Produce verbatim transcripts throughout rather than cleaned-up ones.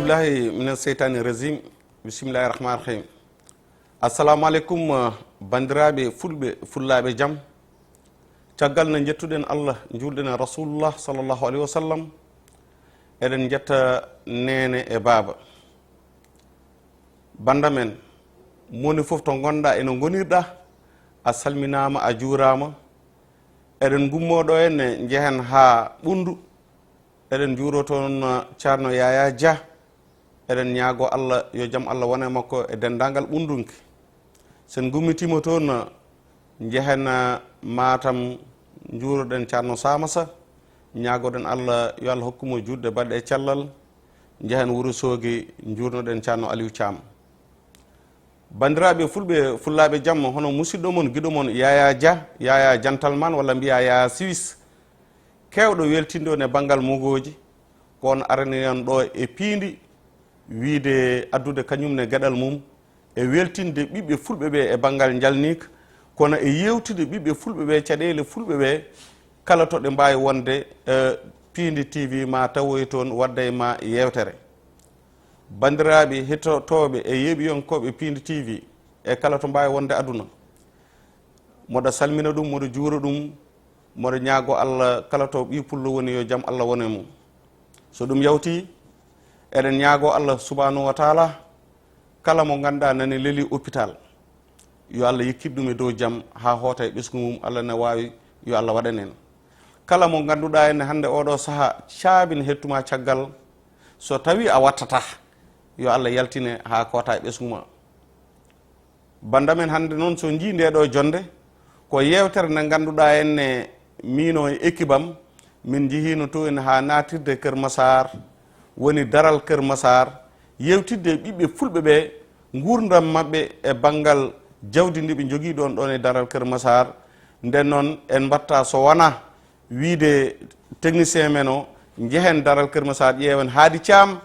Billahi mina seytani rajim. Bismillahi rahmani rahim. Assalamu aleykum, uh, banndiraaɓe fulɓe, fullaaɓe jam. Caggal no njettuɗen Allah, njuulɗen e Rasulullah sallallahu alaihi wa sallam, eɗen njetta neene e baaba. Bannda men, moni fof to ngonɗa e no ngonirɗa, a salminaama, a juuraama. Eɗen ngummoo ɗo henne, njehen haa Ɓunndu. Eɗen njuuroo toon, uh, Ceerno Yaya Dia. Eɗen ñaagoo Allah, yo jam Allah won e makko e denndaangal Ɓunndunke. So en ngummitiima toon, uh, njehen, uh, Matam, njuuroɗen Ceerno Samasa, ñaagoɗen Allah, yo Allah hokku mo juutde baɗɗe e cellal. Njehen Wuro Soogi, njuurnoɗen Ceerno Aliou Thiam. Banndiraaɓe fulɓe, fullaaɓe jam, hono musidɗo mon, giɗo mon, Yaya Dia, Yaya Gentleman, walla mbiya Yaya Suisse. Keewɗo weltinde on e banngal mogooji, ko on arani en ɗo e piindi, wiyde addude kañum ne geɗal mum, e weltinde ɓiɓɓe fulɓe ɓe e banngal njalniika, kono e yeewtude ɓiɓɓe fulɓe ɓe, caɗeele fulɓe ɓe, kala to ɗe mbaawi wonde, eh, Piindi T V ma tawoy toon, wadda e ma yeewtere. Banndiraaɓe hettotooɓe e yeeɓiyankooɓe Piindi T V, e kala to mbaawi wonde aduna, mboɗo salmina ɗum, mboɗo juura ɗum, mboɗo ñaagoo Allah, kala to ɓii pullo woni, yo jam Allah won e mum. So ɗum yawtii, eɗen ñaagoo Allah subhanahu wa taala, kala mo ngannduɗaa nani leli hôpital, yo Allah yikkit ɗum e dow jam haa hoota e ɓesngu mum, Allah ne waawi, yo Allah waɗan en. Kala mo ngannduɗaa ene hannde oɗo sahaa caabi ne hettuma caggal, so tawii a wattataa, yo Allah yaltine haa koota e ɓesngu ma. Bannda men hannde noon, so njii nde ɗo jonnde, ko yeewtere nde ngannduɗaa enne miino e équipe am, min njehiino to en haa naatirde Kër Massar, woni daral Kër Massar, yeewtidde e ɓiɓɓe fulɓe ɓe, nguurndam maɓɓe e banngal jawdi ndi ɓe njogii ɗoon, ɗoon e daral Kër Massar. Nden noon, en mbaɗta so wonaa wiyde technicien men o, njehen daral Kër Massar, ƴeewen Haadi Caam,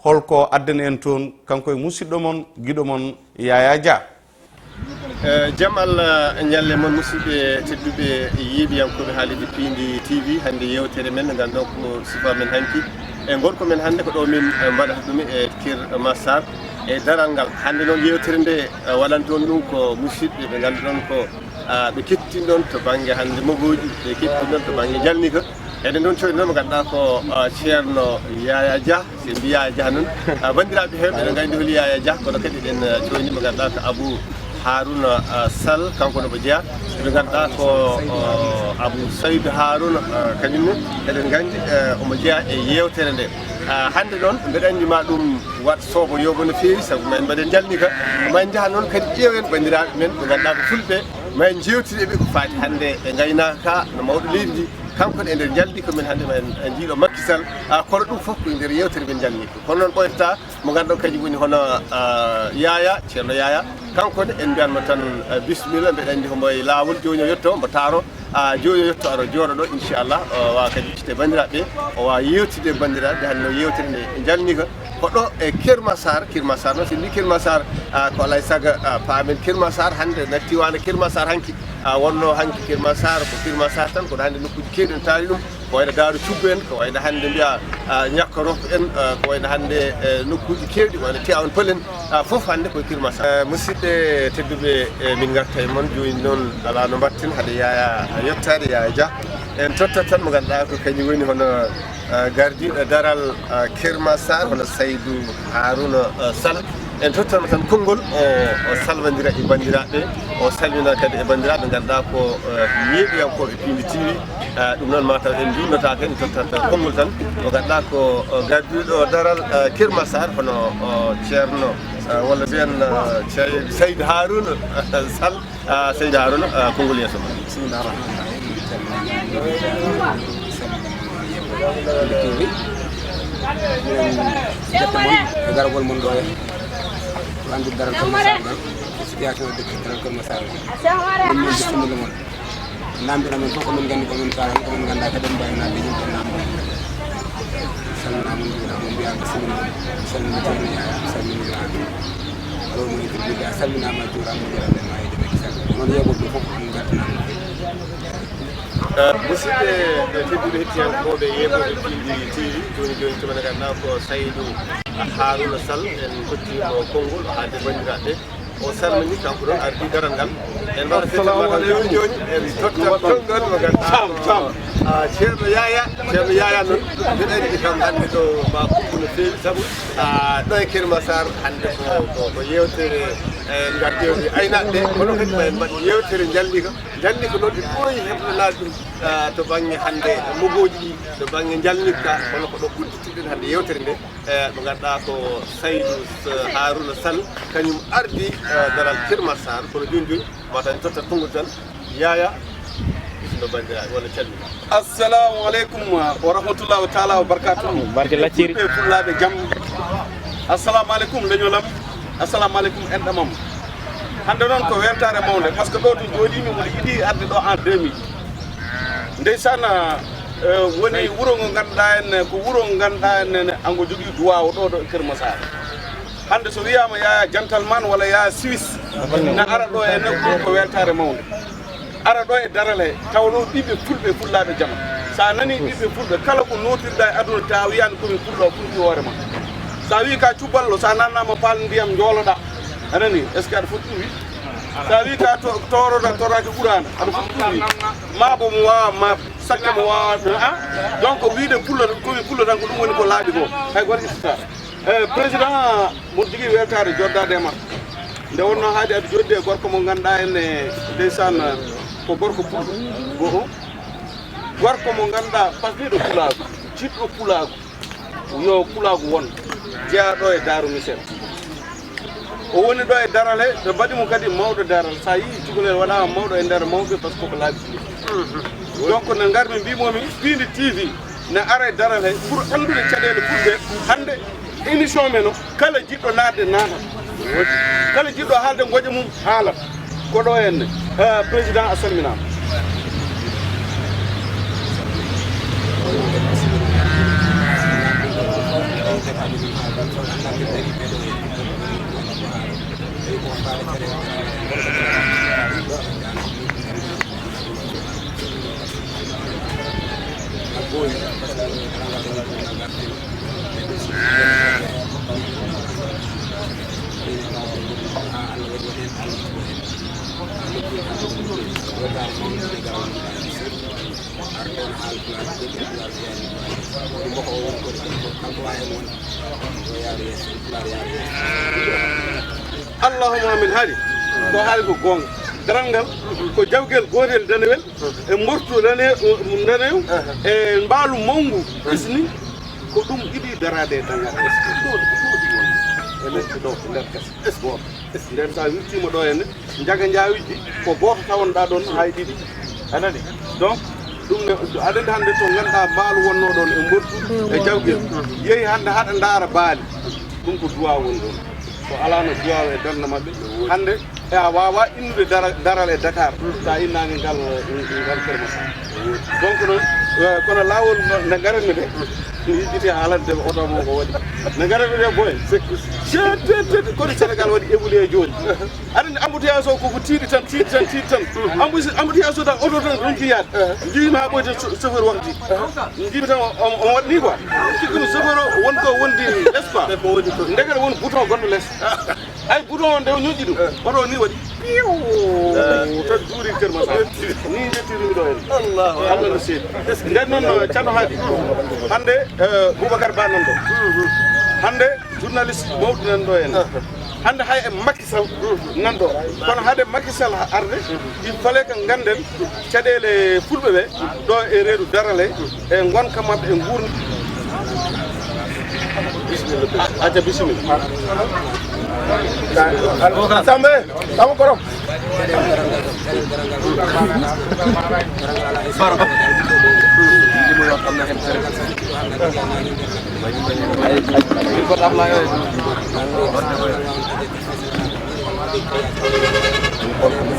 holko addani en toon, kanko e musidɗo mon, giɗo mon, Yaya Dia. Eh, jam Allah ñalle mon, musidɓe tedduɓe, yeeɓiyankooɓe haalirde Piindi T V. Hannde yeewtere men, nde ngannduɗon ko sifa men hanki. E gorko men hannde, ko ɗo min, eh, mbaɗata ɗum e Kër Massar, e daral ngal. Hannde noon, yeewtere nde, eh, waɗanton ɗum ko musidɓe ɓe ngannduɗon ko, ah, ɓe kettinɗon to bannge hannde mogooji, ɓe kettinɗon to bannge njalniika. Eɗen ɗon coyni noon mo ngannduɗaa ko, ah, Ceerno Yaya Dia. So en mbiyi Yaya Dia noon, ah, banndiraaɓe heewɓe eɗen nganndi holi Yaya Dia, kono kadi eɗen, ah, coyni mo ngannduɗaa ko Abou Harouna, ah, Sall, kanko ne omo jeyaa. Eɗen ngannduɗaa ko, oh, Abou Saydou Harouna, ah, kañum ne eɗen nganndi, eh, omo jeyaa e yeewtere nde. Ah, hannde noon, mbeɗa anndi ma ɗum waɗ soobo yoobo no feewi, sabu ma en mbaɗen njalniika. Ma en njaha noon kadi ƴeewen banndiraaɓe men ɓe ngannduɗaa ko fulɓe, ma en njeewtide e ɓe ko faati hannde e ngaynaaka ka no mawɗo leydi ndi. Kanko ne e nder njalniika men hannde, ma en, en njiiɗo Macky Sall. Ah, kono ɗum fof ko e nder yeewtere men njalniika. Kono noon ɓoyata mo ngannduɗon kañum woni hono, ah, Yaya, Ceerno Yaya. Kanko ne en mbiyan mo tan, ah, bisimilla, mbeɗa anndi homo e laawol, jooni o yetto, mbo taaro. Ah, jooni o yetto, ara jooɗo ɗo, inchallah, o waawa kadi huccitde e banndiraaɓe, o waawa yeewtidde e banndiraaɓe, hannde o yeewtere nde njalniika. Ko ɗo e Kër Massar, Kër Massar noon, so en mbiyi Kër Massar, ah, ko alaa e sago, ah, paamen Kër Massar hannde natti wano Kër Massar hanki. Ah, wonno hanki Kër Massar, ko Kër Massar tan, kono hannde nokkuuji keewɗi en taari ɗum. Ko wayno Daaru Cubbu en, ko wayno hannde mbiya, ah, Ñakka Rof en, ah, ko wayno hannde, eh, nokkuuji keewɗi, wayno Tivaouane Peulh en, ah, fof hannde koye Kër Massar. Eh, musidɓe tedduɓe, eh, min ngarta e mon jooni noon, alaa no mbaɗten hade Yaya yettaade, Yaya Dia. En tottat tan mo ngannduɗaa ko kañum woni hono, ah, gardiiɗo daral, ah, Kër Massar, hono Saydou Harouna, ah, Sall. En tottan tan konngol, o, o salmondira e banndiraaɓe, o salmina kadi e banndiraaɓe ngannduɗaa ko, eh, yeeɓiyankooɓe Piindi T V. Eh, ɗum noon mataw en njuutnotaake, en tottat konngol tan. O ngannduɗaa ko, o gardiiɗo daral, eh, Kër Massar, hono, o, Ceerno, eh, walla mbiyen, eh, Cey-, Saydou Harouna, eh, Sall. Ah, Seydi Harouna, ah, konngol yeeso ma. Bismillah rahman rahim. Minen jetta mon e garagol mon ɗo e landude daral Kër Massar ngal, situation de daral Kër Massar ngal. Min min bisimilla mon. Namdira men fof ko min nganndi ko min kalan, ko min nganndaa kadi en mbawi nadde yimɓe namde. Salminaama, njuuraama, mbiyaa bisimilla. Salmina Ceerno Yaya, salmina Ibrahima. Aloo mo yettude a salminaama, a juuraama, a juuraama e maa e debbo e kisal. Noon yeeɓooɓe fof, min ngartanaama. Eh, musidɓe, eh, tedduɓe hettiyankooɓe yeeɓooɓe Piindi T V, jooni jooni tuma nde ngannduɗaa ko Saydu Haaruna Sall, en tottiima konngol o haalde banndiraaɓe. O salmini kanko ɗon ardi daral ngal. En mbaɗa fettanma kam jooni jooni, en totta konngol mo ngannduɗaa ko, ah, Ceerno Yaya, Ceerno Yaya noon, mbiɗa anndi kam hannde ɗo ma kuɓɓu no feewi, sabu, ah, ɗo e Kër Massar hannde ko, ko, ko yeewtere, eh, ngal ƴeewde aynaaɓe ɓe, kono kadi ma en mbaɗ yeewtere njallika. Njannde ko noon ɗi ɓooyi heblanaade ɗum, ah, to bannge hannde mogooji ɗi, to bannge njalnikka, kono ko ɗo udditiɗen hannde yeewtere nde, eh, mo ngannduɗaa ko Saydu, eh, Haaruna Sall, kañum ardi, eh, daral Kër Massar, kono jooni jooni, mataw en tottat konngol tan, Yaya, bisimilla banndiraaɓe, walla calmina. Assalamu aleykum wa rahmatullahi taala wa barakatuhu. Barke lacciri. Fulɓe, fulɓe jam. Assalamu aleykum leñolam. Assalamu aleykum enɗam am. Hannde noon ko weltaare mawnde, par ce que ɗo to jooɗiimi mboɗo yiɗi arde ɗo en deux mille. Ndeysaan, eh, woni wuro ngo ngannduɗaa en, ko wuro ngo ngannduɗaa en, ango jogii duwaaw ɗo, ɗo e Kër Massar. Hannde so wiyaama Yaya Gentleman walla Yaya Suisse, na ara ɗo e nokku ko weltaare mawnde. Ara ɗo e daral he, tawa ɗo ɓiɓɓe fulɓe, fullaaɓe jama. So a nanii ɓiɓɓe fulɓe, kala ko nootirɗaa e aduna, tawa wiyaani komin fulɓe, a fulɓe hoore ma. So a wii ka cubballo, so a nannaama paal ndiyam, njooloɗaa. A nanii, est-ce que aɗa foti ɗum wi? So a wii ka to-, tooroɗaa, toraaki ɓuraana, aɗa foti ɗum wi? Ma bo mo waawa, ma sakke mo waawa, ah? Donc, wiide pullo, komin pullo tan, ko ɗum woni ko laaɓi ko. Hay gooto ittataa. Eh, président, mboɗo jogii weltaare joddaade e ma. Nde wonnoo haade aɗa jooɗii e gorko mo ngannduɗaa en, eh, ndeysaan, eh, ko gorko pullo. Go'o. Gorko mo ngannduɗaa pasliiɗo pulaagu, jiɗɗo pulaagu. Yo pulaagu won, jeyaaɗo e Daaru Misel. O woni ɗo e daral he, ɓe mbaɗi mo kadi mawɗo daral. So a yii cukalel waɗaama mawɗo e nder mawɓe, par ce que ko laabi ɗum. Donc, no ngarmi mbimomi, Piindi T V ne ara e daral he pour anndude caɗeele fulɓe. Hannde, émission men o, kala jiɗɗo naatde, naata. Kala jiɗɗo haalde ngoƴa mum, haalat. Ko ɗo henne. Eh, président, a salminaama. Allahumma amin. Haali ko, haali ko goonga. Daral ngal ko jawgel gootel danewel e mbortu dane-, danewu e mbaalu mawngu ɓesni. Ko ɗum yiɗi daraade e dangal. Ɗo, ɗo, ɗo, ɗo, ɗo, nder gasa. Gooto. Nden so a wirtiima ɗo henne, Njaga Njaawijji ko gooto tawonɗaa ɗoon, hay ɗiɗi. A nani? Donc, ɗum ne, aɗa anndi hannde to ngannduɗaa mbaalu wonnoo ɗoon e mbortu e jawgel, yehi hannde haɗa ndaara baali. Ɗum ko duwaaw woni ɗoon. So alaano duwaaw e darnde maɓɓe, hannde e a waawaa innude dara-, daral e Dakar, so a innaani ngal, ngal Kër Massar. Donc noon, eh, kono laawol no, nde ngaratmi nde, mi yiɗi haalande oto mo ko waɗi. Nde ngaratmi nde boy. Seet, seet, seet, kono Sénégal waɗi évolué jooni. Aɗa anndi embouteillage o koko tiiɗi tan, tiiɗi tan, tiiɗi tan. Embouti-, embouteillage o tan, oto tan ronki yaade. Njiimi haa ɓoyta cho-, chauffeur wakti. Njiimi tan o, o, o waɗni quoi. Cikkumi chauffeur o won ko wondi les quoi. Ndekete won bouton gonɗo les. Ay, bouton o nde o ñoƴƴi ɗum. Oto o ni waɗi. Piw! Tan juuri Kër Massar. Ni njettirimi ɗo henne. Allahu Allah no seedi. Nden noon, eh, Ceerno Haadi. Hannde, eh, Boubacar Ba nan ɗo. Hannde journaliste mawɗi nan ɗo henne. Hannde hay e Macky Sall nan ɗo. Kono hade Macky Sall arde, il fallait que ngannden caɗeele fulɓe ɓe ɗo e reedu darale e ngonka maɓɓe e nguurndam. Bisimilla. Acca, bisimilla. Sambe, Sambe Korom.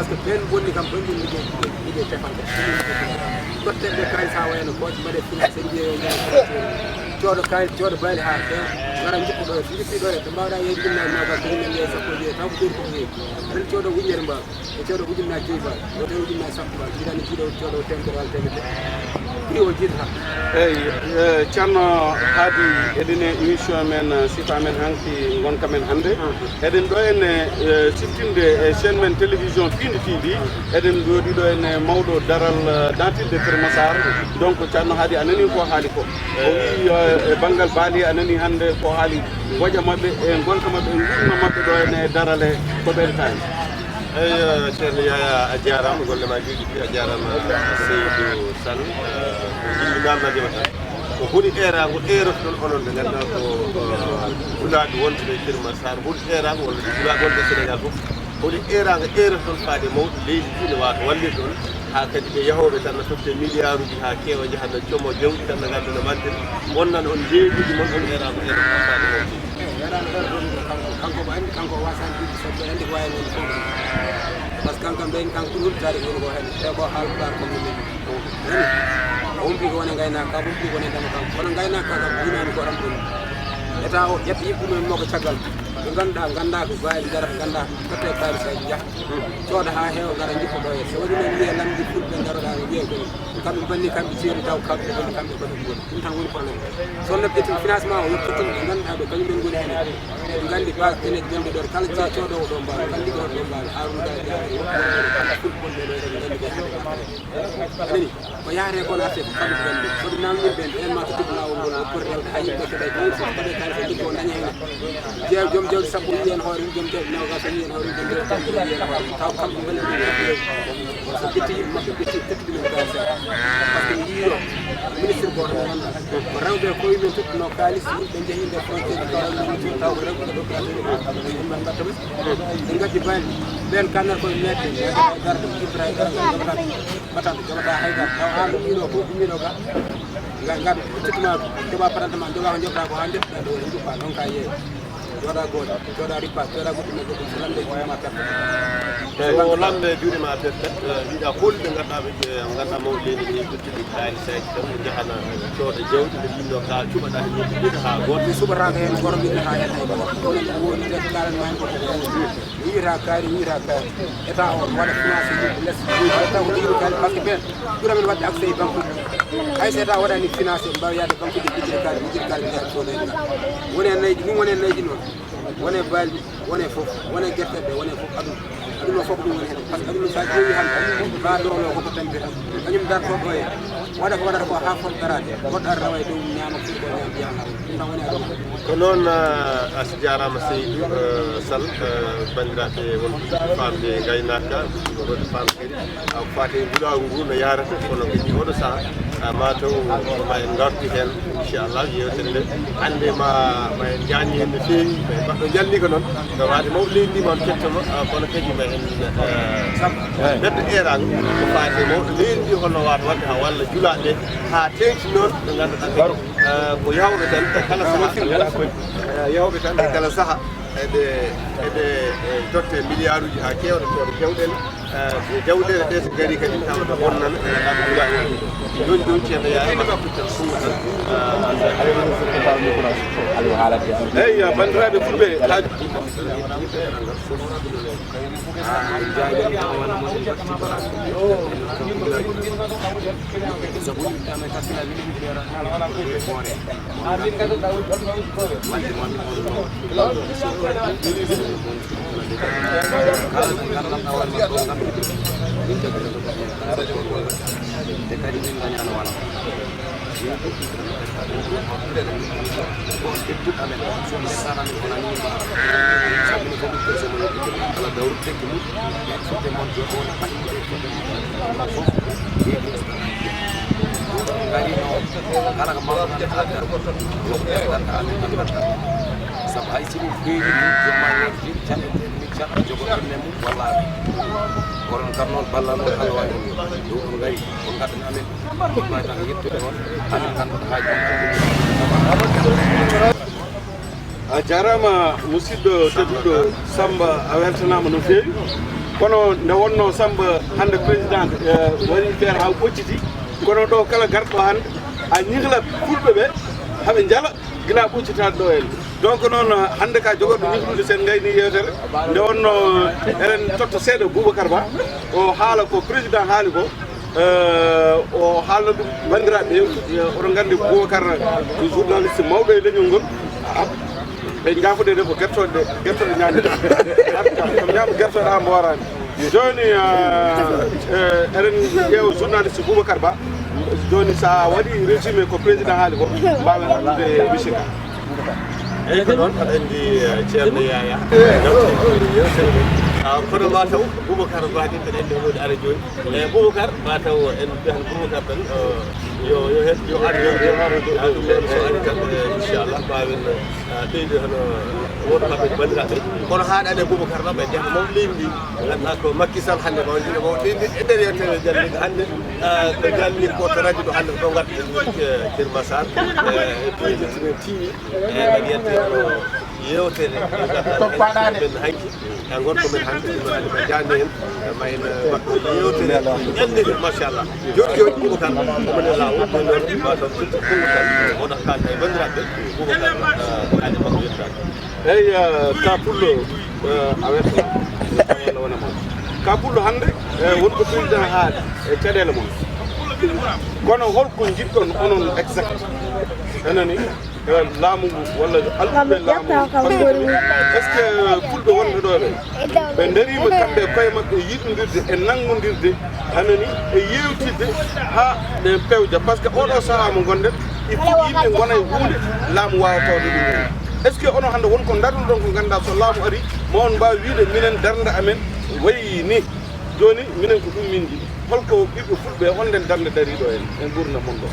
Parce que ɓen bonni kam, ɓen ɗum liggey, liggey tefal ko ɗum liggey tefal. Totten ɓe kalis haa wayano kooci, mbaɗe financé, mbiye yo njaha financé. Coodo kalis, coodo baali haa feewa. Ngara njippo ɗo, si njippi ɗo, ɓe mbawɗa yeeji ɗum nayi nogas, ko ɗum en yeeyi sappo jeeyi, taw ko ɓuri ko ko heewi. Ɓen coodo wujjere mbaaw. E coodo ujunnaaji joyi ba, wota ujunnaaji sappo ba, jiɗani jiɗo coodo temedere walla temedere. Prix o jiɗata. Eyi, eh, Ceerno Haadi, eɗen e émission men, eh, sifa men hanki, ngonka men hannde. Eɗen ɗo ene, eh, siftinde e chaîne men télévision Piindi T V. Eɗen jooɗii ɗo ene mawɗo daral, eh, dentirde Kër Massar. Donc, Ceerno Haadi a nani ko haali ko. O wii, eh, e banngal baali a nani hannde ko haali ngoƴa maɓɓe, e ngonka maɓɓe, e nguurndam maɓɓe ɗo ene daral he ko ɓeydataani. Eyi, eh, Ceerno Yaya, a jaaraama, golle ma juuɗi, a jaaraama, eh, Seydou Sall. Eh, ko yimɓe naamnade ma tan. Ko holi eeraango eerotoɗon onon ɓe ngannduɗaa ko, eh, pulaaɓe wonɓe e Kër Massar, holi eeraango walla pulaaɓe wonɓe e Sénégal fof? Holi eeraango eerotoɗon faade mawɗo leydi ndi no waato wallirde on, haa kadi ɓe yahooɓe tan no totte miliyaaruuji haa keewa, njaha no como jawɗi tan no ngadda no mantiri, wonnan on ndeeguuji mon, on eeraango eerotoɗon faade mawɗo leydi? Eyi, eeraango eerotoɗon ko kanko, kanko ko anndi, kanko o waasani ɗum, so ɓe anndi ko waawi woni fof. Par ce que kanko kam ɓen, kanko ɓuri humpitaade ko woni ko heen, te ko haalpulaar comme no men. Nani? A humpii ko woni ngaynaaka, ka humpii ko woni ndema kam. Kono ngaynaaka ka kam, ko yimɓe ko ɗam ɗum. Eta o, ƴetta yiɓɓe mum makko caggal. Ɓe ngannduɗaa, nganndaa ko baali, ngarata, nganndaa, totta e kaalis ay njaha. Cooda haa heewa, ngara njippa ɗo e. So waɗi noon, wiya lamndi fulɓe ngaroɗaa, no wiya ko kamɓe banni, kamɓe ceeri, taw kamɓe banni, kamɓe ko ɗum woni. Ɗum tan woni problème. So on ƴetti financement o, yetto tun ɓe ngannduɗaa ɓe, kañum en ngoni heen. Ɓe nganndi base tene jonde ɗo, kala ca-, coodoowo ɗo mbaawa, kala liggotooɗo ɗo mbaawa, Haruna Gala Diallo, fulɓe wonɓe ɗo, eɓe nganndi ɓe hannde. Anani, ko yahree ko na affaire ko kamɓe ko ganndi. So ɓe naamnii ɓeen, ɓeen ma tottude laawol ngol, wopporde rewde haa yimɓe keɓa e kaalis, so keɓa e kaalis, e liggo o daña heen. Jeew, joom jawdi sappo yiyi heen hoore, joom jawdi noogaas yiyi heen hoore, joom jawdi teemedere yiyi heen hoore. Taw kamɓe mbele ɗum. So ƴetti yimɓe maɓɓe, ƴetti, tottude ɗumen kaalis. Par ce que mi yii ɗo, ministre gooto mo ngannduɗaa, ko rewɓe ko yimɓe tottunoo kaalis, yimɓe njehi nder frontière, ɓe njahi nder frontière, taw ko rewɓe ko opérateur, ɓe mbaɗta ɓe. Ɓe ngaddi bayal, ɓeen kanner koye meɗɗe, darde, jibbita e darde, joɓata, joɓata, joɓata hay dara. Taw aan ɗo ɗiɗo fof, ɗum ɗiɗo ga, ga, ga, tottumaa ko, joɓa patante ma, joɓa ko joɓata ko, haa njoɓɗa ɗo, en njuɓɓa, ɗon ka yeeyo. Jooɗa gooto, jooɗa rippa, jooɗa goɗɗum e goɗɗum, so lamɓe juuɗe ma perte. Eeyi, o lamɓe juuɗe ma perte, eh, wiɗa hol ɓe ngannduɗaa ɓe, eh, ngannduɗaa mawɗo leydi ndi, tottude kaalis, tan, ɓe njahana cooda jawdi, ɓe ɗum ɗo ka cuɓaɗa, ɓe ɓiɗa haa gooto. Mi suɓataako heen, gooto ɓiɗa haa heen hay gooto. Ɗum en ko woni, te kaalan ma heen ko ko woni. Mi wiyata kaari, mi wiyata kaari. État o waɗa financé yimɓe les. Waɗa taw ko ɗiɗo kaari, par ce que ɓeen ɓura men waɗde accès e banque uji. Hay so État waɗani financé, ɓe mbaawi yahde banque uji, ɓe ƴettira kaari, ɓe ƴettira kaari, ɓe ƴettira kaari. Woni e nayji, ɗum woni e nayji noon. Woni e baali, woni e fof. Woni e gerte ɗe, woni e fof. Aduna, aduna fof ko ɗum woni heen. Par ce que aduna so a ƴeewi hannde, haa doolo ko ko tampira. Kañum darto ɗo e, waɗa ko waɗata ko haa fot daraade. Goɗɗo ara rawa e dow ñaama, fuɗi ko ñaama, yaha law. Ɗum tan woni aduna. Ko noon, ah, a jaaraama Seydou, eh, Sall, eh, banndiraaɓe wonɓe faamde ngaynaaka, wonɓe faamde kadi, ah, ko faati e njulaagu ngu no yahrata, kono kadi oɗo sahaa, ah, ma taw ma en ngartu heen, inchallah, yeewtere nde. Hannde ma, ma en njaani heen no feewi, ma en mbaɗɗo njalni ko noon, ngam waade mawɗo leydi ndi ma on kettoma, ah, kono kadi ma en, eh, mbeddo eeraango, ko faati e mawɗo leydi ndi, holno waawata waɗde haa walla julaaɓe ɓe, haa teeŋti noon, ɓe ngannduɗaa kadi, eh, ko yawɓe tan e kala sahaa. Eh, yawɓe tan e kala sahaa. Eɓe, eɓe, eh, totte milliarduuji haa keewɗe, cooda jawɗeele. Eh, jawɗeele ɗe so ngarii kadi, tawa ɗo bonnana, ene ɗaɓɓi ɗum. Jooni, jooni, ceerno Yaya, ma ɗaɓɓital suudu tan. Eh, eyi, banndiraaɓe fulɓe, haa Kala ko mawɗo tan adda, loɓɓere tan ko amen tan adda. Sabu hay si ɗum feeñi, ɗum jomma yonde, caɗeele, min caɗa jogo ɓerne mum, walla oɗon kam noon balla noon, Allah wawi on. Ɗum on ngari, on ngaddana amen. Ɗum wawi tan yettude on, amin tan ko haaji. A jaaraama, musidɗo tedduɗo Samba, a weltanaama no feewi. Kono nde wonnoo Samba hannde président, eh, waɗi feere haa ɓocciti. Kono ɗo kala garɗo hannde, a ñihlat fulɓe ɓe, haɓe njala gila ɓoccitaade ɗo en. Donc noon, hannde ka jogorɗo ñihlude, sen ngayni yeewtere. Nde wonnoo eɗen totta seeɗa Boubacar Ba, o haala ko président haali ko. Eh, o haalno ɗum banndiraaɓe, eh, oɗon nganndi Boubacar ko journaliste mawɗo e leñol ngol. Ah, ɓe njaafoɗe de ko gertoɗe, gertoɗe ñaami. Kam ñaama gertoɗe haa mbooraani. Jooni, eh, eh, eɗen ƴeewa journaliste Boubacar Ba. Jooni, so a waɗi résumé ko président haali ko, mbaawen addude monsieur Ka. Eyi, ko noon, aɗa anndi, eh, ceerno Yaya. Eyi. Ngam yeewtere nde. Ah, kono ma taw Boubacar Ba kadi, mbeɗa anndi omo ara jooni. Eyi, Boubacar, ma taw en mbiyat Boubacar tan, eh, yo, yo heɗ, yo ar, yo, yo ar, yo ar, ɗum noon, so ari tan, eh, inchallah, mbaawen, eh, ɓeyde hono wonɓe maɓɓe banndiraaɓe. Kono haaɗaani e Boubacar Ba, ɓe njahata mawɗo leydi ndi. Ngannduɗaa ko Macky Sall hannde, mawɗo leydi ndi, e nder yeewtere jannde hannde, eh, ko jannde ko to radio ɗo hannde, ko ɗo ngarten, eh, Kër Massar, eh, e piiji tinen tiimi. Eeyi, kadi yettii hono Yewtere nde ngannduɗaa men hanki, e gorko men hanki, ɗum Alima Diagne en, e mayno waɗɗo yewtere ƴannde, machallah. Jooɗi jooɗi, Boubacar, omo e laawol, ɗum noon, mataw surtout Boubacar, oɗo kaalda e banndiraaɓe, Boubacar, eh, Alima ko yettude. Eyi, eh, ka pullo, eh, a weltanaama. Wona, wona ma. Ka pullo hannde, eh, won ko président haali e caɗeele mon. Kono holko njiɗɗon onon exact? A nanii? Eh, laamu ngu walla alɗuɓe laamu ngu, est-ce que fulɓe wonɓe ɗo ɓe, ɓe ndariima kamɓe e koye maɓɓe yiɗondirde e nanngondirde, a nanii, e yeewtidde haa ɓe pewja? Parce que oɗo sahaa mo ngonɗen, il faut yimɓe ngona e huunde, laamu waawa tawde ɗum heen. Est-ce que onon hannde won ko ndarnuɗon ko ngannduɗaa so laamu arii, ma on mbaaw wiyde minen darnde amen wayi nii? Jooni minen ko ɗum min njiɗi. Holko ɓiɓɓe fulɓe, honɗen darnde dariiɗo en e nguurndam mon ɗo?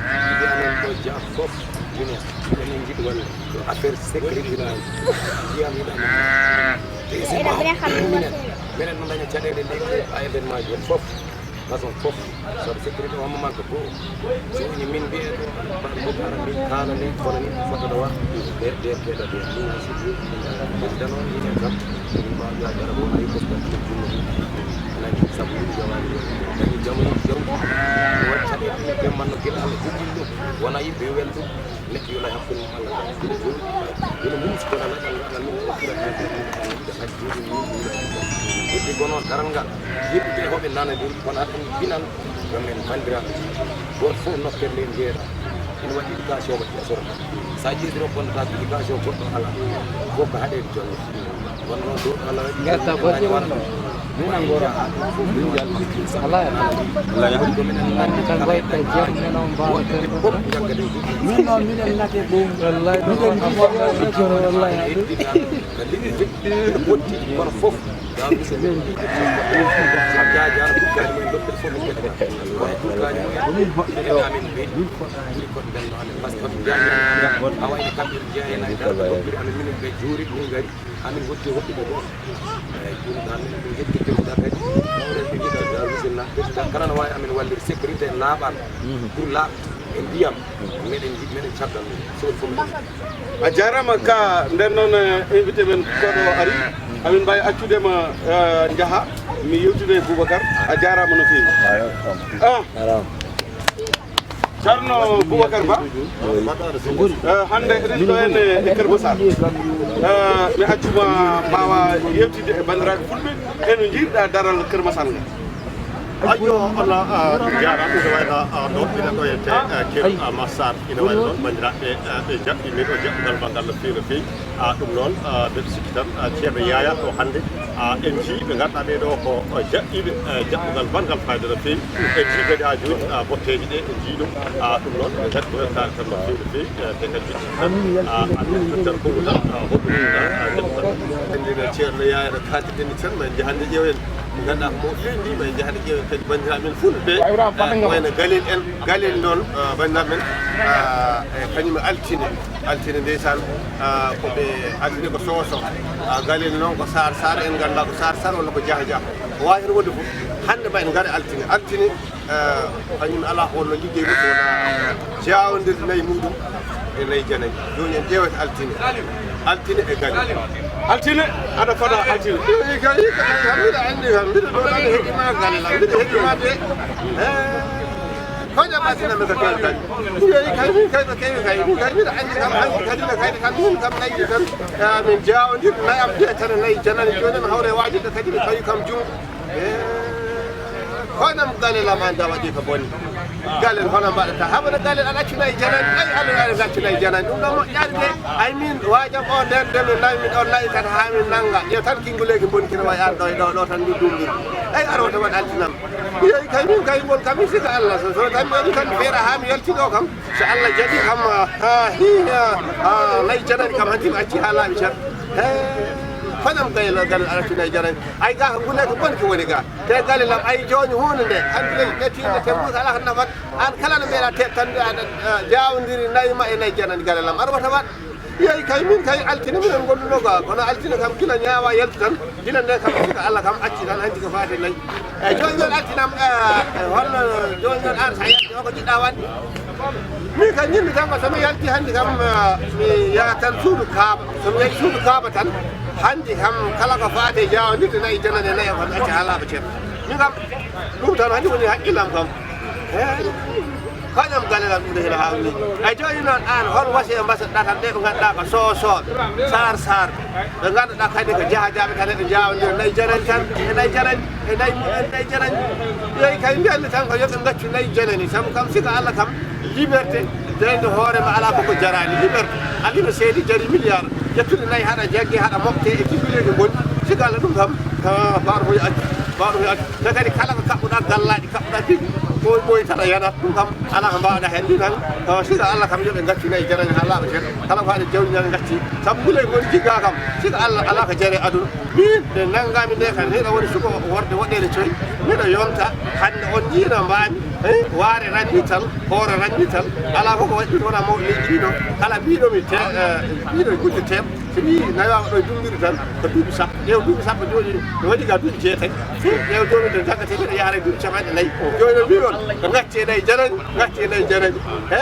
Mbiɗa amen ɗo Dia fof, minen, minen njiɗi wonde ko affaire sécurité noon. Ndiyam yiɗa men. Deuxièmement, minen, minen no daña caɗeele leydi a événement ji en fof, façon fof. Sabu sécurité o, Hamma Manka goo. Jooni min mbiye ɗum, Boubacar, min kaalane, kono ni fotata wa, ɓe, ɓe, ɓe, ɓe, ɓe, min aussi, min, min, min dano, minen kam, min mbawa wiya dara, wona yi ko ɗum ɗum ɗum. Nani, sabu min jawani, dañi jamu, jamu, waɗi caɗeele, ɓe manno gila Allah jokkini ɗum, wona yimɓe welɗo. Neɗɗo yo lay hakkunde mum Allah tan. Ina jooɗi, ina muusi kono Allah tan, Allah min o ɓura heen. Heddi ko noon daral ngal, yimɓe ɓe hoɓe nanodiri, kono haɗum inan, yo men banndiraaɓe. Gooto fof nokkere nde jeeɗa. Ina waɗi éducation mo ƴeesorta. So a ƴeewtiro bonnataako éducation goɗɗo alaa. Fof ko haɗeede jonde. Ngarta goɗɗi wonno. Min a ngora. Min jalma. Alaa e alaa. Min tan ngoyta jam, min on mbaawa terɗo. Min noon, minen nate ɓoom. Wallay, minen njiɗi wallahi. Kono fof, kono turkaaji mumen, amin ɓe, ɓuri ko ɓenno amin. Par ce que a wayno kamɓe jeeya hen, amin minen ɓe juuri, min ngari. Amin hotti hoɗɓe ɗo. Eeyi, ɗum ɗo amin, min njetti kewɗa kadi. Mawɗen ɓe njiɗa Darou Mouhty na, ɓe njiɗa kala no waawi amin wallirde sécurité e laaɓal. Pour laaɓde e ndiyam. Meɗen njiɗi, meɗen caggal mum. So woni fof min. A jaaraama ka nden noon, eh, invité men koɗo ari. Amin mbaawi accude ma, eh, njaha. Mi yewtida e Boubacar. A jaaraama no feewi. Ah. Ceerno Boubacar Ba, eh, hannde eɗen ɗo henne e Kër Massar. Eh, mi accuma mbaawa yewtidde e banndiraaɓe fulɓe e no njiiruɗaa daral Kër Massar ngal. Ayyo, Allah, ah, jaaraama. Ina wayno, ah, ɗo, ina ɗo e te, ah, Kër, ah, Massar. Ina wayno ɗon banndiraaɓe, ah, ɓe jaɓɓi min o jaɓɓugal ma ngal no feewi, no feewi. Ah, ɗum noon, ah, mbeɗa sikki tan, ah, Ceerno Yaya ɗo hannde, ah, en njii ɓe ngannduɗaa ɓee ɗoo ko, ah, jaɓɓiiɓe, eh, jaɓɓugal banngal fayda no feewi. En njii kadi haa jooni, ah, botteeje ɗe, en njii ɗum. Ah, ɗum noon, ɓe nganndu ko weltaare tan no feewi, no feewi, eh, te kadi, ah, amin tottan konngol tan, ah, hoɗum, ah, ah, jaɓɓugal. Anndi no Ceerno Yaya no kaaldirɗen ni tan, ma en njahannde ƴeewen. Ngannduɗaa ko mo feendi, ma en njahannde ƴeewen kadi banndiraaɓe men fulɓe, eh, ko wayno Galel en, Galel noon, ah, banndiraaɓe men, ah, eh, kañum e altine. Altine, ndeysaan, ah, ko ɓe altine ko Soso. Ah, Galel noon ko Saar Saar, en nganndaa ko Saar Saar walla ko Jah Jah. Ko waawi heen wonde fof, hannde ma en ngare altine. Altine, ah, kañum alaa ko wonno liggey mum, so wonaa jaawndirde nayi muɗum e nayi janani. Jooni en ƴeewat altine. Altine e Galel. Altine, aɗa fada altine. Eyi, kay, kay, kam mbiɗa anndi kam, mbiɗa ɗo tan heɗima Galel am, mbiɗa heɗima de. Eh. Kono ɓadina mi ko kewi kay. Mi yehi kay, min kay ko kewi kay. Min kay mbiɗa anndi kam, anndi kadi no kaydi kam, min kam naydi tan. Eh, min jaawndir nayi am de tan nayi janani. Jooni mi hawre waajirde kadi mi fawi kam junngo. Eh, kono am Galel am annda waɗi ko boni. Galel hono mbaɗata? Haɓana Galel aɗa accu nayi janani. Ay, Allah aɗa accu nayi janani. Ɗum ɗo moƴƴaani de. Ay min waajam o nden de min nayi min on nayi tan haa min nannga. Yo tan kinguleeki boni kene wayi an ɗo e ɗo, ɗo tan ndu dumbi. Ay, ar wota waɗ altinam. Mi yehi kay, min kay, ngol kam, mi sika Allah. So, so tan mi waɗi tan feere haa mi yalti ɗo kam. So Allah jaɓi kam, ha, hi, ha, ha, nayi janani kam, hanti mi acci haa laaɓi tan. He, fanam gayla, gal aratu nayi janani. Ay, ga, ngune ko bonki woni ga. Te Galel am, ay, jooni huunde nde. Hanti nayi, ƴetti nde, te mbuuka alaa ko nafat. An kala no mbeɗa te-, tan, aɗa, ah, jawdiri nayi ma e nayi janani Galel am. Ar wata waɗ. Yeey kay, min kay altine minen ngonnduno ga, kono altine kam kila ñaawa yaltu tan, gila nde kam sika Allah kam acci tan, hanti ko faati nayi. Eyyi, jooni noon altine am, eh, eh, holno jooni noon an sa yalti o ko jiɗɗa waɗde? Min kam, ñinmi tan ko so mi yalti hannde kam, eh, mi yaha tan suudu Kaaba. So mi yahi suudu Kaaba tan, hannde kam kala ko faati e jaawndirde nayi janane nayi o kam acca haa laaɓa ceerno. Min kam, ɗum tan hannde woni hakkillam kam. Eey, kañam gallelam ɗum de hino haawni. Eey, jooni noon aan, hol wasiya mbasaɗa tan ɓe ɓe ngannduɗaa ko soosooɓe, saar saar, ɓe ngannduɗaa kadi ko jahajaaɓe tan eɓe njaawondira nayi janani tan, e nayi janani, e nayi mumen, nayi janani. Yeey kay, mbiyanmi tan ko yo ɓe ngaccu nayi janani, sabu kam siga Allah kam, liberté, jeyde hoore ma alaa ko ko jaraani. Liberté, alino seedi jari milliard, ƴettude nayi haɗa jagge, haɗa mofte e timmireeji boni. Siga Allah ɗum kam, ah, mbaɗo ko yo accu, mbaɗo ko yo accu. Te kadi kala ko kaɓɓuɗaa gallaaɗi, kaɓɓuɗaa tigi, ɓooy ɓooy tan a yanat. Ɗum kam alaa ko mbaawɗaa heen. Mbi tan, ah, siga Allah kam yo ɓe ngaccu nayi janani haa laaɓa ceerno. Kala ko haɗa jawdi ñande ngacci. Sabu ngule ngoni jigga kam. Siga Allah alaa ko jare aduna. Min nde nanngami nde kam, hiɗa woni suka worɓe woɗɗeede coy. Miɗo yonta, hannde on njiino mbaami, eh, waare ranni tal, hoore ranni tal. Alaa fof ko waɗi ɗum wona mawɗo leydi ɗiɗo. Kala mbiɗo mi te-, eh, mbiɗo gudde teem. So mi nayaama ɗo e dummiri tan, ko duuɓi sappo. Ƴeew duuɓi sappo jooni, mi waɗi ga duuɓi jeetati. Ƴeew jooni to jagga teemeɗɗe yahra e duuɓi capanɗe nayi. Jooni no mbiɗon, ko ngacce nayi janani, ngacce nayi janani. He,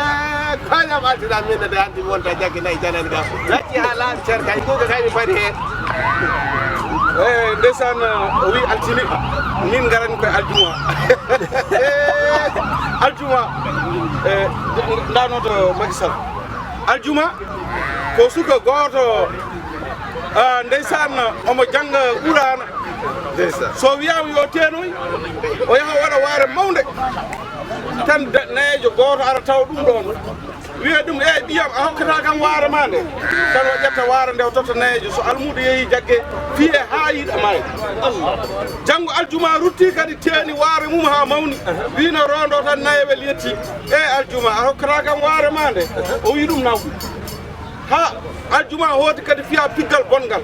koyam altira min ne de hannde mi wonta jagge nayi janani ga. Ngacce haa laaɓi cer kay, ɗum ko kay mi fadi heen. Eh, ndeysaan, o wi altine, min ngarani koye aljuma. Eh, aljuma, eh, ndanoto Macky Sall. Aljuma, ko suka gooto, ah, ndeysaan, omo jannga Quraana. Ndeysaan. So wiyaama yo teenoy, o yaha waɗa waare mawnde. Tan da-, nayeejo gooto ara tawa ɗum ɗoon. Wiya ɗum, "Eey, ɓiyam, a hokkataa kam waare ma nde?" Tan o ƴetta waare nde, o totta nayeejo. So almuudo yehi jagge, fiyee haa yiɗa maayde. Janngo aljuma rutti kadi, teeni waare mum haa mawni. Wii no rondo tan, nayewel yetti. "Eey, aljuma, a hokkataa kam waare ma nde?" O wii ɗum nawɗum. Haa aljuma hooti kadi fiya piggal bonngal.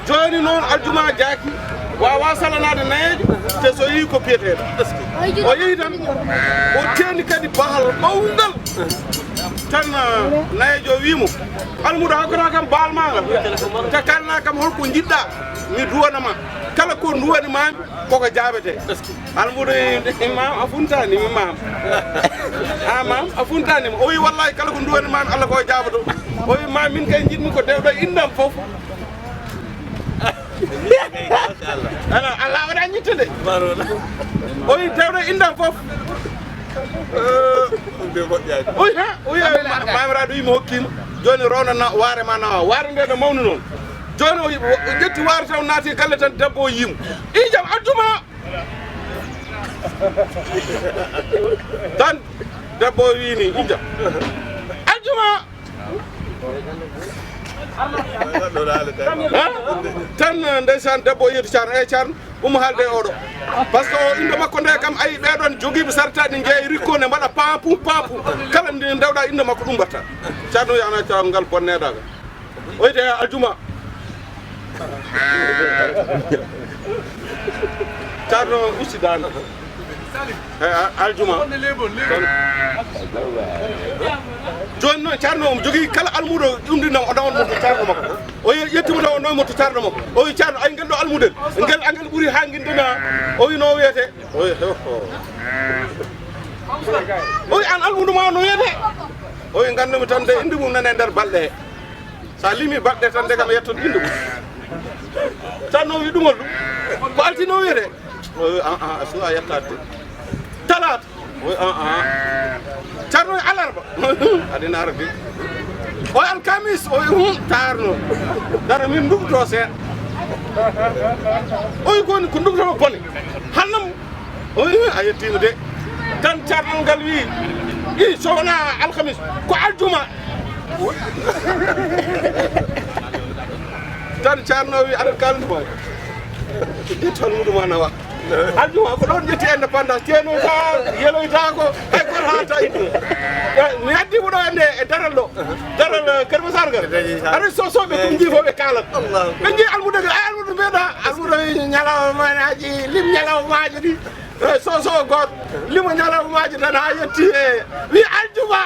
Jooni noon aljuma jaaki, waawaa salanaade nayeejo, te so yii ko biyeteeɗo. O yehi tan, o teeni kadi bahal mawngal. Tan, ah, nayeejo wii mo, "Almuudo, a hokkataa kam bahal maa ngal? Te kaalnaa kam hol ko njiɗɗaa mi duwana ma. Kala ko nduwani maa mi, koko jaabetee." Almuudo, "Maam, a funtaani mi, maam. A, maam, a funtaani mi." O wi, "Wallaahi, kala ko nduwani maa mi, Allah ko jaaboto." O wi, "Maam, min kay njiɗmi ko dewɗo innam fof." Ala, Allah waɗa ñittude. O wi, "Dewɗo innam fof." Eh, ɗum de moƴƴaani. O wi, "Ha?" O wi, "Ma-, maamiraaɗo wi mi hokkiima. Jooni ronda na waare ma nawa." Waare nde no mawni noon. Jooni o, o ƴetti waare tan, o naati e galle tan, debbo o yii mo. "Ii jam, aljuma." Tan debbo o wii ni, "Ii jam, aljuma." Ha? Tan, ndeysaan, debbo o yetti Ceerno, "Eey, Ceerno, ummo haalde e oɗo." Par ce que o innde makko nde kam, ayi, ɓee ɗoon jogiiɓe sartaaji njeeya rikko ne mbaɗa paapu, paapu. Kala nde ndewɗaa innde makko ɗum mbatta. Ceerno wiya, "Ana tawa ngal bonneɗaa ngal." O wiite aljuma. Ceerno usti daande. Eh, a-, aljuma. Jooni noon, Ceerno omo jogii kala almuudo umdinam, o nawan mo to Ceerno makko. O ye-, yetti mo taw, o nawi mo to Ceerno makko. O wi, "Ceerno, ay, ngel ɗo almudel, ngel, angel ɓuri haa ngindina." O wi, "No wiyete?" O wi, "Ho, ho." O wi, "Aan almuudo ma no wiyete?" O wi, "Nganndumi tan de, innde mum nana e nder balɗe he." So a limi baɗɗe tan, ndegam yettoto innde mum. Tan no wi ɗum holɗum? Ko altine o wiyete? O wi, "Ah, ah, a suwa yettaade de." Talaata? O wi, "Ah, ah." Ceerno wi alarba? Aɗa ina ara de. O wi alkamis? O wi, "Hum, taarno. Dara min ndugto seeɗa." O wi, "Ko woni ko ndugto bone? Hannam." O wi, "A yettiima de." Tan carnal ngal wi, "I, so wonaa alkamis, ko aljuma." Tan Ceerno wi, "Aɗa kaalndu ma. Ƴetti hol muɗum a nawa. Aljuma ko ɗoon ƴetti indépendance. Ceerno ka yeloytaako, hay gooto haalata e ɗum." Eh, mi addi mo ɗo hannde e daral ɗo. Daral, eh, Kër Massar ngal. Aɗa so, so ɓe ɗum njii fof ɓe kaalat. Ɓe njii almuudo ngal, ay almuudo mbeɗa, almuudo ñalawmaaji, lim ñalawmaaji ɗi. Eh, so, so gooto, limo ñalawmaaji tan haa yetti e wi aljuma.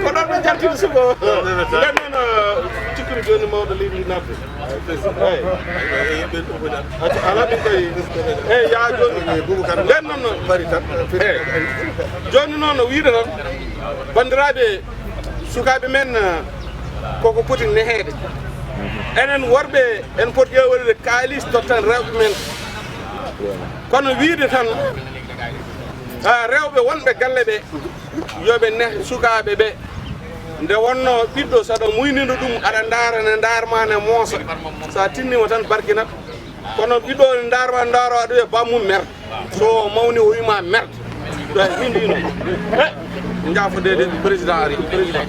Ko ɗon ɓe njaltini suɓo. Nden noon, eh, ci-, Jooni mawɗo leydi ndi naatde. Eyi. Acca, alaa min kay. Eyi, yaa jooni. Nden noon no. Eyi. Jooni noon no wiyde tan, banndiraaɓe, sukaaɓe men, eh, koko poti neheede. Enen worɓe, en poti ƴeewde kaalis tottan rewɓe men. Kono wiyde tan, ah, rewɓe wonɓe galle ɓe, yo ɓe neh sukaaɓe ɓe. Nde wonno ɓiɗɗo, saɗa muynino ɗum, aɗa ndaara, ne ndaarma, ne moosa. Sa tinnima tan, barkinat. Kono ɓiɗɗo ne ndaarma, ndaaro aɗa wiya bammum mer. So o mawni, o wima mer. Ɗo e min ɗino. He, jaafoɗe de, président ari, président.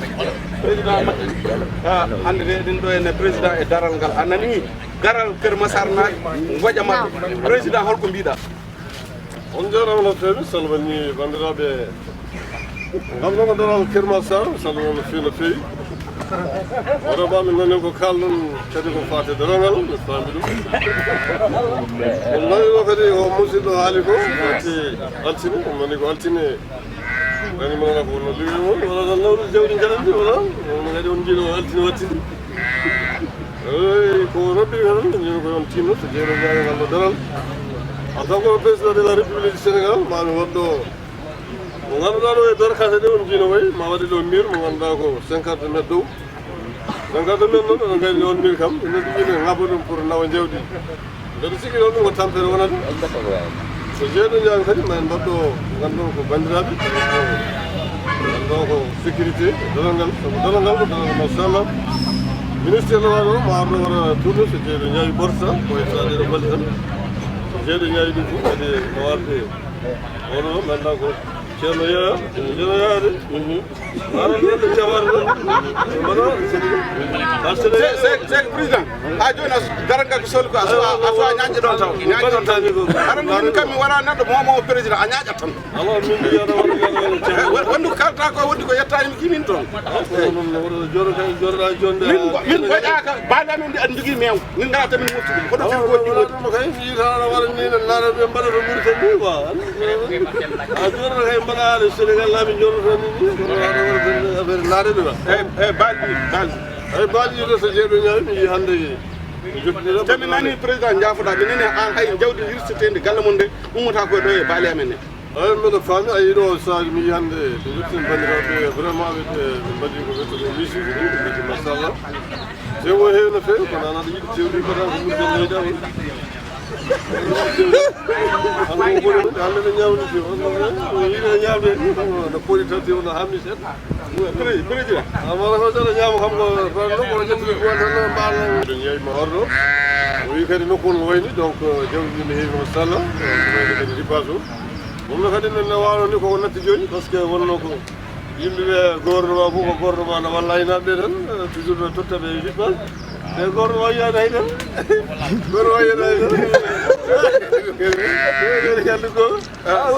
Président Macky. Ah, hande de, ɗen ɗo ene président e daral ngal. A nani garal Kër Massar naaɓe, ngoƴa maɓɓe. Président, holko mbiɗa? On njaaraama no feewi, mi salmini banndiraaɓe. Ngam ɗoo ko daral Kër Massar, mi salmini no feewi, no feewi. Wara ba min nani ko kaalɗon kadi ko faati daral ngal, mi faami ɗum. On nani ɗo kadi ko musidɗo haali ko, faati altine, on nani ko altine. Nani mo wala ko wonno liggey mon, wala tan nawru jawdi njaɗanɗi, wala? On kadi on njiɗo altine wattidi. Eey, ko Rabbi tan, min ko on tinno, so jeeɗo jaaga ngal ɗo daral. En tant que président de la République du Sénégal, ma mi waɗ ɗo mo ngannduɗaa ɗo e darkase ɗe on njiino wayi, ma waɗi ɗo mur mo ngannduɗaa ko cinquante mètres dow. Cinquante mètres noon, eɗen nganndi on mur kam, ina ɗum ina ŋaaba ɗum pour nawa jawdi. Mbeɗa sikki noon ɗum ko tampere wonata. So jeeɗo ñaami kadi, ma en mbaɗ ɗo ngannduɗon ko banndiraaɓe, ngannduɗon ko sécurité, daral ngal, sabu daral ngal ko daral, machallah. Ministre no waɗo, ma arɗo waɗa tourné, so jeeɗo ñaami borsa, ko e saɗe ɗo balɗe tan. So jeeɗo ñaami ɗum fof, kadi no warde. Oɗo, ngannduɗaa ko Ceerno Yaya, Ceerno Yaya de. Aɗa wonde jabar ɗo. Mbaɗa, c'est, c'est, c'est que président, haa jooni a daral ngal ko soli ko a suwa, a suwa ñaaƴde ɗon taw. Ñaaƴde ɗon taw. Aɗa anndi min kam mi wona neɗɗo moomo président, a ñaaƴat tan. Alors, min mbiya no waɗa, waɗa, waɗa jabar. Won-, wonde ko kalta ko, wonde ko yettaani mi kimin toon. Ko noon no waɗa, joɗo kay, joɗoɗa jonde. Min, min ngoƴaaka, baali amen ndi aɗa jogii meew. Min ngalaa tan min mofti ɗum. Kono fii ko ɗum waɗi. Ɗum kay, mi yiɗa aɗa waɗa ni, no laaɗo ɓe mbaɗata Mauritanie ni, quoi. A joɗoto kay mbaɗa haala Sénégal laaɓi joɗoto ni, ni, kono aɗa waɗa tan affaire laaɗo ɓe ba. Eyi, eyi, baali ɗi, baali ɗi. Eyi, baali ɗi ɗo so jeeɗo ñaawi, mi yii hannde. Mi jokkondira. Te mi nani président jaafoɗa, mi nani an hay jawdi hirsetendi galle mon nde ummata ko ɗo e baali amen ne. Eyi, mbeɗa faami, a yiɗo sahaji mi yii hannde, ɓe jottini banndiraaɓe, vraiment, ɓe, ɓe mbaɗi ko wiyetee misiiji ɗi, ɓe mbaɗi machallah. Tew o heewi no feewi, kono an aɗa yiɗi tewdi mbaɗa ko Mauritanie leydi amen. An ko bone, hannde ɓe ñaamni tew, on no, o yiɗi e ñaamde, no poli tan tew no hamni seeɗa. Pré-, président. Amara ko tan ñaama kam ko, ko ɗum ko ƴetti ko tan no mbaalo. Ɓe ñawi ma orɗo. O wi kadi nokku on no wayni, donc, jawdi ndi no heewi, machallah. Ko wayni kadi ripaas o. Ɗum no kadi no, no waawno ni koko natti jooni, parce que wonno ko yimɓe ɓe gouvernement fof ko gouvernement no walla aynaaɓe ɓe tan, toujours no totta ɓe ripaas. Mais gouvernement yiyaani hay tan. Gouvernement yiyaani hay tan. Ɓe kadi ko Ah, ah,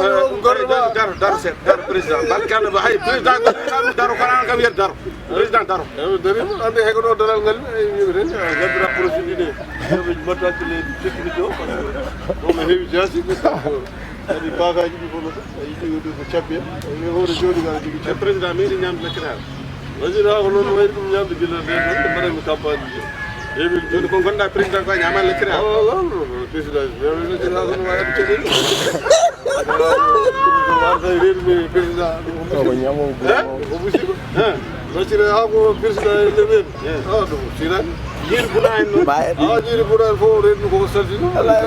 gouvernement. Daro, daro, seeɗa, daro, président. Barkaɗo ba, hay, président ko kam daro, kono an kam yer daro. Président daro. Eyi, darima, ande hay ko ɗo daral ngal, eyi, yimɓe tan, ah, ngaddi rapproché ɗiɗi. Yimɓe mbatta hakkille sécurité o, parce que ɗo no heewi jaasi, kadi bagaji ɗi fof no ɗo, a yiɗi ɗo ko cabbi en. Eyi, hoore joni ngal jogui cabbi. Président, mi yiɗi ñamde lekkere. Wasiraa ko noon wayri ɗum ñamde gila nde tan, ɓe mbaɗanmi campagne ji. Emin jooni ko gonɗa président ko a ñaama lekkere. Ah, non, non, non, président, lekkere ko no waɗi caɗeele. Wata reedu mi président. O ko ñamo. Eh? O musiba. Eh? Wasiraa ko président e nder reedu. Eh. Ah, ɗum sirani. Jiiri buna en noon. Ah, jiiri buna en fof reedu ko salti ɗum. Wallahi,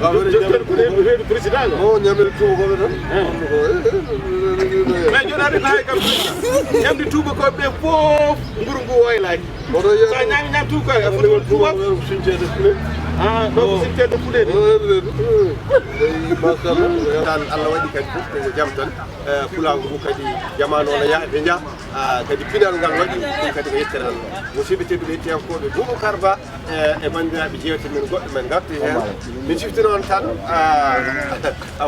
wallahi. Jottere ko reedu, reedu président o. O ñamere tuuba ko tan. Eh. Ko, eh, eh, eh, eh, eh. Mais jooni aɗa hay kam président. Ñamde tuuba ko ɓe fof. Nguru ngu woylaaki. Oɗo yiya. Sa ñaami ñaam tuuba ko, e fof tuuba. Ko sinteede fuleede. Ah, ɗo ko sinteede fuleede. Eyi, machallah. Tan Allah waɗi kadi fof ko jam tan. Eh, pulaagu ngu kadi jamaanu o no yaha ɓe njaha. Ah, kadi pinal ngal waɗi ɗum kadi ko yettere Allah. Musidɓe tedduɓe hettiyankooɓe Boubacar Ba, eh, e banndiraaɓe jeewte men goɗɗo men ngarti heen. Min ciftina on tan, ah,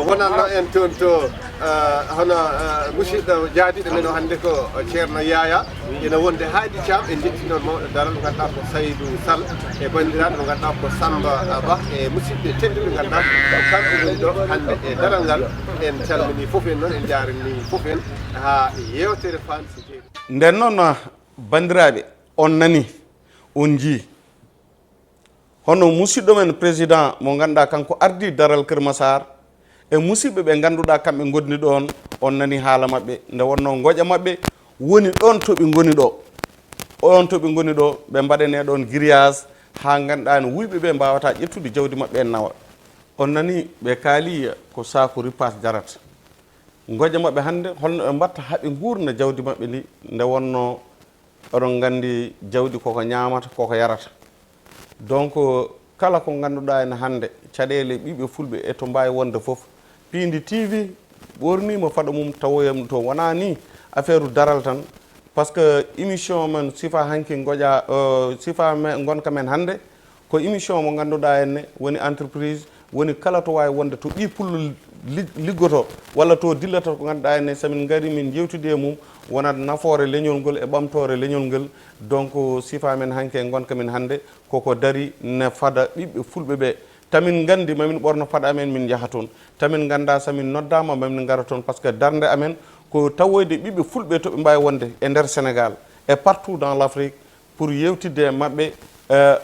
wonanno en toon to Ah, hono, ah, musidɗo jaadiɗo men o hannde ko Ceerno Yaya. Ina wonde Haadi Caam, en njetti noon mawɗo daral mo ngannduɗaa ko Saydou Sall e banndiraaɓe mo ngannduɗaa ko Samba Ba e musidɓe tedduɓe ngannduɗaa ko kamɓe ngoni ɗo hannde e daral ngal. En calminii fof en noon, en njaarnii fof en haa yeewtere fansi jeeɗi. Nden noon, banndiraaɓe, on nanii. On njii hono musidɗo men président mo ngannduɗaa kanko ardii daral Kër Massar, e musidɓe ɓe ngannduɗaa kamɓe ngonndi ɗoon. On nani haala maɓɓe nde wonnoo ngoƴa maɓɓe woni ɗoon to ɓe ngoni ɗo. Ɗoon to ɓe ngoni ɗo, ɓe mbaɗanee ɗoon grillage haa ngannduɗaa no wuyɓe ɓe mbaawata ƴettude jawdi maɓɓe en nawa. On nani ɓe kaali ko saaku ripaas jarata. Ngoƴa maɓɓe hannde holno ɓe mbatta haa ɓe nguurna jawdi maɓɓe ndi nde wonnoo oɗon nganndi jawdi koko ñaamata, koko yarata. Donc kala ko ngannduɗaa ene hannde caɗeele ɓiɓɓe fulɓe e to mbaawi wonde fof, Piindi T V ɓoorniima faɗo mum tawoyam to. Wonaa ni affaire daral tan, parce que émission men sifa hanki ngoƴa, euh, sifa me- ngonka men hannde ko émission mo ngannduɗaa enne woni entreprise, woni kala to waawi wonde to ɓii pullo li- liggoto walla to dillata ko ngannduɗaa enne, so min ngari min njewtidi e mum wonat nafoore leñol ngol e ɓamtoore leñol ngol. Donc sifa men hanki e ngonka men hannde koko dari ne fada ɓiɓɓe fulɓe ɓe. Tamin nganndi mamin ɓorno paɗe amen min njaha toon. Tamin ngannda so min noddaama mamin ngara toon, parce que darnde amen ko tawoyde ɓiɓɓe fulɓe to ɓe mbaawi wonde e nder Sénégal e partout dans l'Afrique, pour yewtidde e maɓɓe, eh,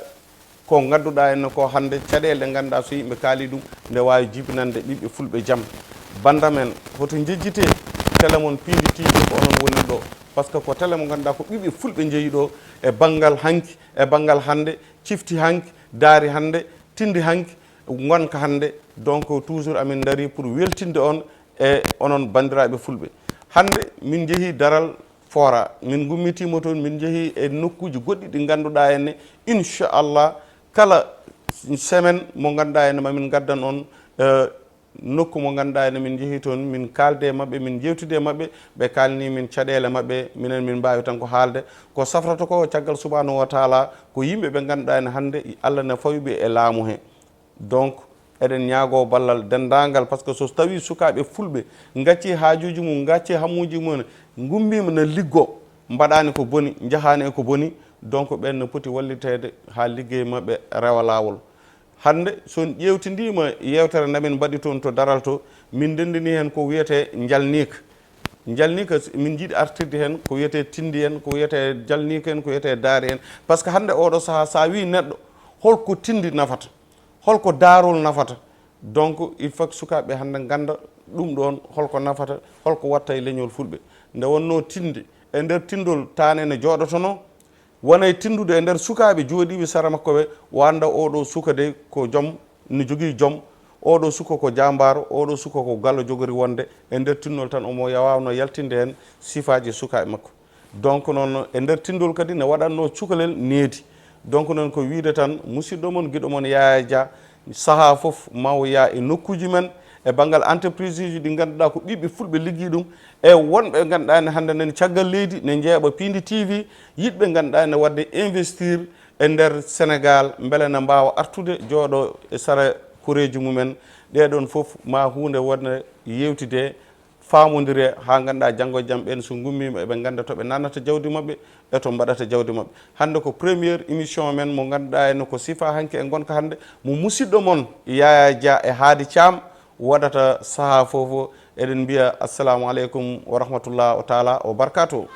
ko ngannduɗaa en ko hannde caɗeele ɗe ngannduɗaa so yimɓe kaali ɗum nde waawi jibinande ɓiɓɓe fulɓe jam. Bannda men, hoto njejjitee télé mon Piindi T V, ko onon woni ɗo, parce que ko télé mo ngannduɗaa ko ɓiɓɓe fulɓe njeyi ɗo e banngal hanki, e banngal hannde, cifti hanki, daari hannde, tindi hanki, ngonka hannde. Donc toujours amin ndarii pour weltinde on e onon banndiraaɓe fulɓe. Hannde min njehii daral Fora, min ngummitiima toon, min njehii e nokkuuji goɗɗi ɗi ngannduɗaa enne, inchallah kala semaine mo ngannduɗaa enne mamin ngaddan on, eh, nokku mo ngannduɗaa ene min njehii toon, min kaalde e maɓɓe, min njewtide e maɓɓe, ɓe kaalni min caɗeele maɓɓe, minen min mbaawi tan ko haalde ko safrata ko caggal subhanahu wa taala, ko yimɓe ɓe ngannduɗaa ene hannde Allah ne fawi ɓe e laamu he. Donc eɗen ñaagoo ballal denndaangal, parce que so tawii sukaaɓe fulɓe ngacci haajuuji mum, ngacci hammuuji mum, ngummiima ne liggo, mbaɗaani ko boni, njahaani e ko boni, donc ɓeen no poti walliteede haa liggey maɓɓe rewa laawol. Hannde so on ƴeewtindiima yeewtere nde min mbaɗi toon to daral to, min ndenndini heen ko wiyetee njalniika. Njalniika s- min njiɗi artirde heen ko wiyetee tindi en, ko wiyetee njalniika en, ko wiyetee daari en. Parce que hannde oɗo sahaa so a wii neɗɗo holko tindi nafata, holko daarol nafata, donc il faut que sukaaɓe hannde ngannda ɗum ɗoon holko nafata, holko watta e leñol fulɓe. Nde wonnoo tindi e nder tindol taane ne jooɗotonoo, wona e tindude e nder sukaaɓe jooɗiiɓe sara makko ɓe, wannda oɗo suka de ko joom, no jogii joom, oɗo suka ko jaambaaro, oɗo suka ko galo jogori wonde e nder tinnol tan omo ya- waawno yaltinde heen sifaaji sukaaɓe makko. Donc noon e nder tinndol kadi ne waɗatnoo cukalel needi. Donc noon ko wiyde tan musidɗo mon, giɗo mon Yaya Dia, sahaa fof maw yaa e nokkuuji men e banngal entreprise uji ɗi ngannduɗaa ko ɓiɓɓe fulɓe liggii ɗum, e wonɓe ngannduɗaa ne hannde nani caggal leydi ne njeeɓa Piindi T V, yiɗɓe ngannduɗaa ne waɗde investir e nder Sénégal mbele ne mbaawa artude jooɗo e sara koreeji mumen. Ɗee ɗoon fof ma huunde wonde yewtide, faamondire haa ngannduɗaa janngo e jam ɓeen so ngummiima eɓe ngannda to ɓe naatnata jawdi maɓɓe e to mbaɗata jawdi maɓɓe. Hannde ko première émission men mo ngannduɗaa ene ko sifa hanki e ngonka hannde mo musidɗo mon Yaya Dia e Haadi Caam waɗata sahaa fof. Eɗen mbiya assalamu aleykum wa rahmatullah o taala o barkatu.